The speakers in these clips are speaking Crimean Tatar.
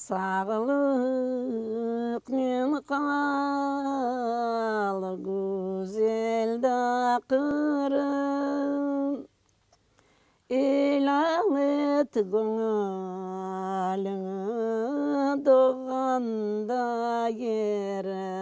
Sağlıqnen qal, güzel da Qırım, Elâl et göñüliñi doğğan da yeriñ.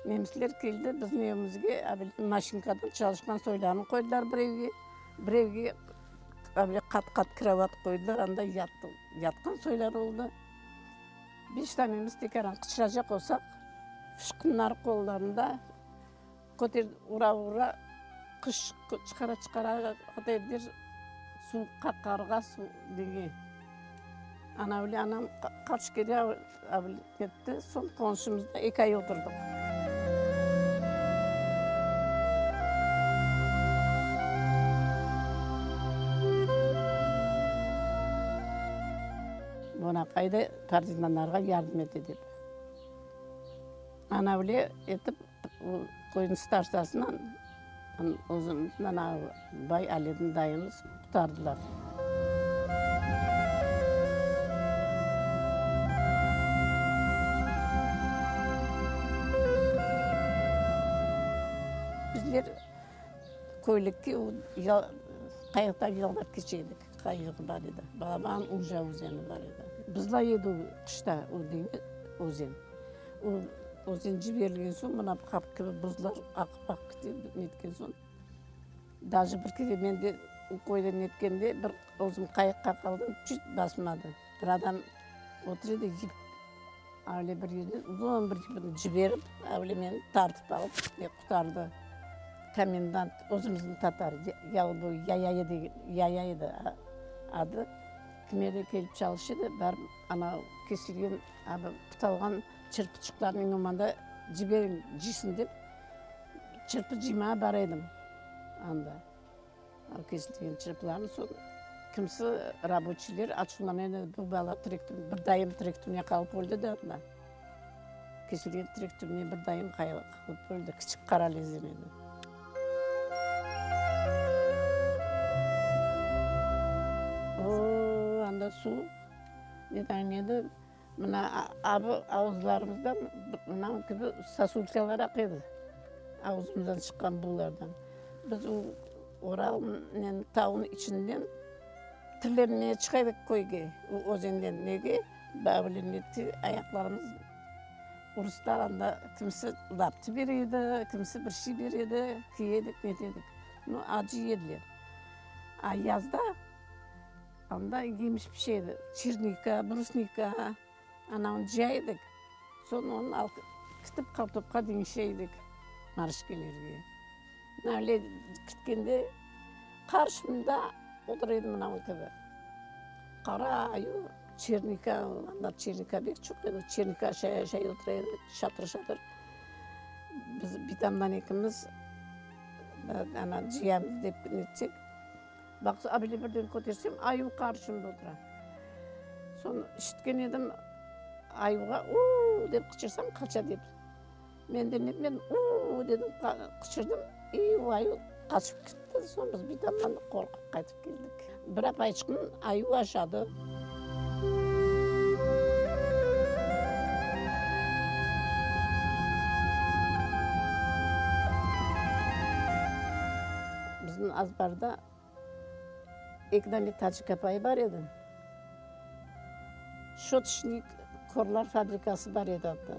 Nemisler keldi bizim evimizge, maşinkadan çalışqan soylarını qoydılar bir evge, bir evge qat-qat krovat qoydılar, anda yattı, yatqan soylar oldı. Beş tanemiz tekaran qıçıracaq olsaq, fışqınlar qollarında. Köter ura-ura qış çıqara-çıqara ata ediler suvuqqa, qarğa, suv dege. Ana öyle anam qaç kere avle ketti, soñ qonşumızda eki ay oturdıq. Bonaqay da partizanlarğa yardım ete dep. Ana öyle etip Köyniñ starsasınan özümizniñ ana bay Aledin dayımız qurtardılar. Bizler köylikke qayıqta yaldap keçe edik. Qayığı bar edi. Balaban Uja özeni bar edi. Buzlay edi o qışta o özen. O özen ciberilgen soñ, mına qap kibi buzlar aqıp-aqıp kete, netken soñ, daje bir kere men de o köyde netkende bir özüm qayıqqa qaldım, çüt basmadı. Bir adam otur edi, yip öyle bir yerden uzun bir yipni ciberip, öyle meni tartıp alıp qurtardı. Komendant, özümizniñ tatar, Yalıboyu Yaya degen, Yaya edi adı. Kimerde kelip çalış edi, barıp ana kesilgen, pıtalğan çırpıçıqlarnı mında ciberiñ, cıysın dep, çırpı cıymağa bara edim anda. Kesilgen çırpılarnı soñ kimsi raboçiyler açuvlana edi, bu bala tirek tübünde, bir dayım tirek tübüne qalıp öldi de anda. Kesilgen tirek tübüne bir dayım qalıp öldi, kiçik Qaralezden edi. O, anda suv, ne dayım edi, mına abı avuzlarımızdan mına kibi sosulkalar aqa edi, avuzımızdan çıqqan buvlardan. Biz o Oralnen tavnıñ içinden tirlenmeye çıqa edik köyge, o özenden. Nege? Bavile ayaqlarımız Ruslar anda kimsi laptı bere edi, kimsi bir şey bere edi, kiye edik, nete edik. No, acı ediler. A yazda anda yemiş pişe edi, çernika, brusnika, anavını cıya edik, soñ onı alıp kitip qartopqa deñişe edik marışkelerge. Mına öyle kitkende qarşımda otura edi mınavı kibi qara ayu. Çernika, anda çernika bek çoq edi, çernika aşay-aşay otura edi, şatır-şatır. Biz bitamdan ekimiz ana cıyamız dep netsek, baqsa, abile birden kötersem, ayuv qarşımda otura. Soñ işitken edim, ayuvğa u-u dep qıçırsam, qaça dep. Men de men u-u dedim, qıçırdım, i o ayuv qaçıp ketti. Soñ biz bitamdan qorqıp qaytıp keldik. Bir apayçıqnı ayuv aşadı. Bizim azbarda eki dane tacik apayı bar edi. Şötışnik korlar fabrikası bar edi anda.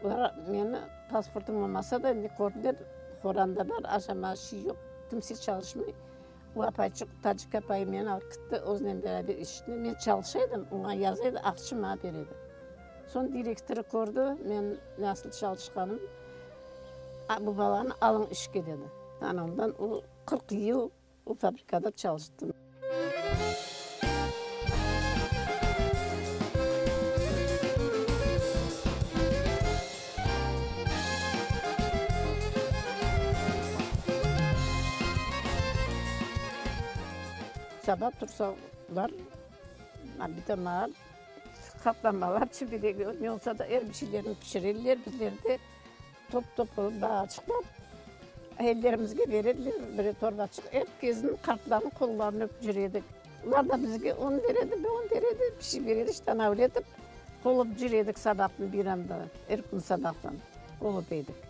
Olar meni pasportım olmasa da, ne kördiler, qoranda bar, aşama, şey yoq, kimse çalışmay. O apayçıq, tacik apayı meni alıp kitti özünen beraber işine. Men çalışa edim, oña yaza edi, aqça maña bere edi. Soñ direktorı kördi, men nasıl çalışqanım. Bu balanı alıñ işke dedi. Ana ondan o 40 yıl o fabrikada çalıştım. Saba tursalar, bir de maal qaplamalar, çiberek, ne olsa da er bir şeylerni pişirerler, bizler de top-top olıp bağaçıqlap ellerimizge bererler bir torbaçıq. Er kesniñ, qartlarnıñ qollarını öpüp yüre edik. Olar da bizge un beredi, bir un beredi, bir şey beredi, işte ana öyle etip qol öpüp yüre edik sabahtan bayramda, er kün sabahtan qol öpe edik.